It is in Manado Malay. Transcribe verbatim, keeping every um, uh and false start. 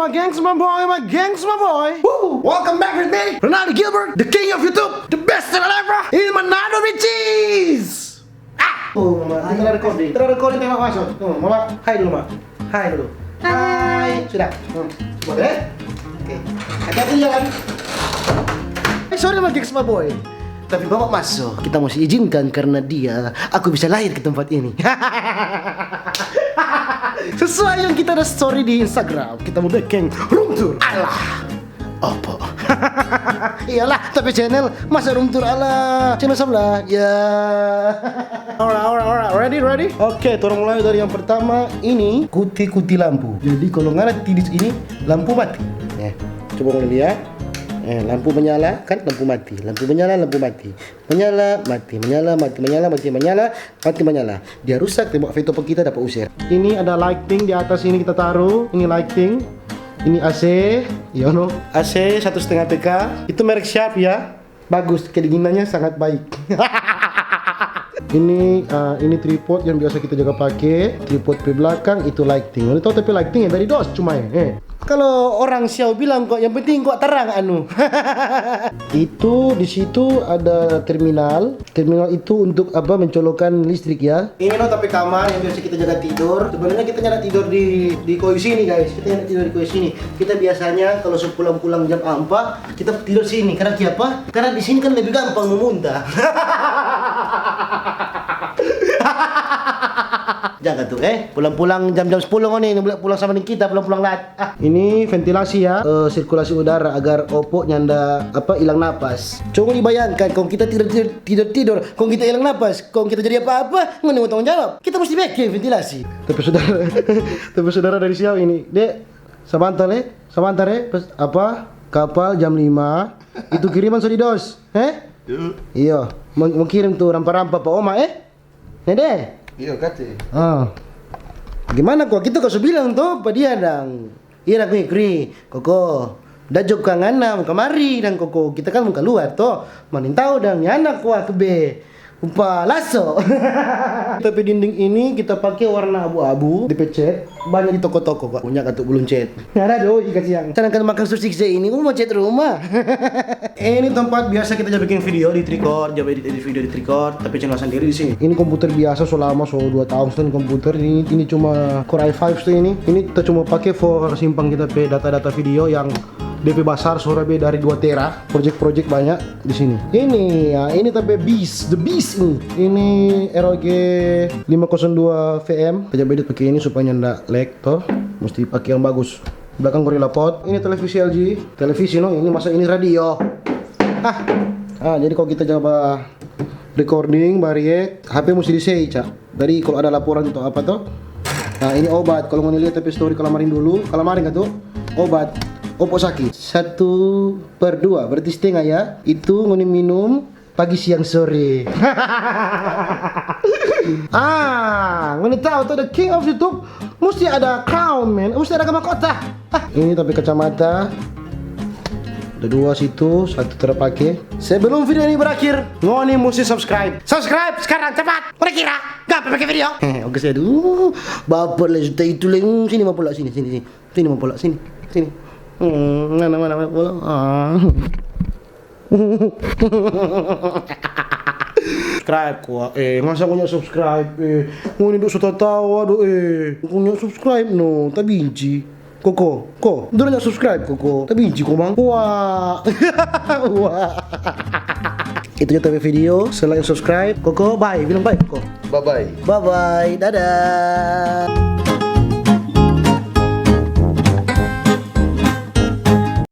Gengs my boy, my gengs my boy. Woo! Welcome back with me, Ronaldo Gilbert, the king of YouTube, the best channel ever in Manado, bitches. Ah! Oh, mama, kita recording. Kita recording, tembak masuk. Hmm, mama, hai dulu, ma. Hai dulu. Hai. Sudah. Hmm. Boleh? Oke. Hati-hati di jalan. Eh, sorry, my gengs my boy. Tapi bawa masuk, kita mesti izinkan karena dia, aku bisa lahir ke tempat ini. Sesuai yang kita ada story di Instagram, kita mau bikin room tour. Alah, opo? Iyalah, tapi channel masa room tour ala channel sebelah. Ya. Alright, alright, alright. Ready, ready? Oke, torang mulai dari yang pertama ini, kuti-kuti lampu. Jadi kalau ngana tidis ini, lampu mati. Eh, coba ngana lia. Eh, lampu menyala, kan lampu mati. Lampu menyala, lampu mati. Menyala, mati, menyala, mati, menyala, mati, menyala, mati, menyala. Dia rusak, tembok veto pa kita dapa user. Ini ada lighting di atas ini kita taruh. Ini lighting. Ini A C, you know. A C satu setengah P K. Itu merek Sharp ya. Bagus, kedinginannya sangat baik. Ini, eh, ini tripod yang biasa kita jaga pake. Tripod pe belakang itu lighting. Ngoni tau tapi lighting ya dari dos cuma ya. Eh. Kalau orang siau bilang kok, yang penting kok terang anu. Itu di situ ada terminal. Terminal itu untuk apa? Mencolokan listrik ya. Ini no tapi kamar yang biasa kita jaga tidur. Sebenarnya kita nyanda tidur di di koyo sini guys. Kita nyanda tidur di koyo sini. Kita biasanya kalau so pulang-pulang jam empat, kita tidur sini. Karena kiapa? Karena di sini kan lebih gampang memunta. Jaga tuh, eh. Pulang-pulang jam-jam sepuluh ngoni, pulang sama deng kita, pulang-pulang lat. Ah. Ini ventilasi ya, eh, sirkulasi udara agar opo nyanda apa ilang napas. Coba dibayangkan, kong kita tidur tidur tidur tidur, kong kita ilang napas, kong kita jadi apa-apa, ngoni mo tanggung jawab. Kita mesti bikin ventilasi. Tapi saudara, tapi saudara dari siau ini, dek, sabantar eh, sabantar eh, pas apa kapal jam lima itu kiriman so di dos, eh? Iyo, mo kirim tu rampa-rampa pa oma eh? Nede? Iyo kate. Ah. Gimana kok kita kau bilang to pa dia dang? Iya dang kri, koko. Dajo ka ngana mo kamari dang koko. Kita kan mo kaluar to. Manin tau dang ni anak wa tu be. Rupa laso. Tapi dinding ini kita pake warna abu-abu, dipecat. Banyak di toko-toko kok. Punya katu belum cat. Ada doi kasiang. Sedangkan makan susik se ini, mau cat rumah. Ini tempat biasa kita ja bikin video di Tricor, ja edit, edit video di Tricor, tapi channel sendiri di sini. Ini komputer biasa so lama, so dua tahun so ini komputer. Ini, ini cuma Core i five tu ini. Ini kita cuma pake for simpan kita pe data-data video yang depe basar so lebe dari dua tera. Project-project banyak di sini. Ini ya, ini tapi beast, the beast ini. Ini R O G lima kosong dua V M. Kita ja edit pake ini supaya nyanda lag toh. Mesti pake yang bagus. Belakang gorilla pot. Ini televisi L G. Televisi no, ini masa ini radio. Ah. Ah, jadi kalau kita coba recording, ba react, H P mesti di sei, Cak. Jadi kalau ada laporan atau apa toh. Nah, ini obat. Kalau ngoni lihat tapi story kalamarin dulu, kalamarin ka tu? Obat. Opo saki. Satu per dua, berarti setengah ya. Itu ngoni minum pagi, siang, sore. Ah, ngoni tahu tuh, the king of YouTube musti ada crown, man. Musti ada mahkota. Ah, ini tapi kacamata. Ada dua situ, satu terpake. Sebelum video ini berakhir, ngoni musti subscribe. Subscribe sekarang, cepat. Udah kira? Gampang pakai video. Oke, saya dulu. Baper lah, juta itu lah. Hmm, sini mau pula, sini, sini, sini. Sini mau pula, sini, sini. Hmm, mana, mana, mana pula? Ah. Subscribe kwa, eh, masa punya subscribe, eh, ngoni duk so tatawa do, eh, punya subscribe no, tabinci. Koko, ko, dulu nya subscribe, koko, tabinci komang. Wah, wah. Itu ja tapi video, selain subscribe, koko, bye, bilang bye, koko. Bye bye. Bye bye, dadah.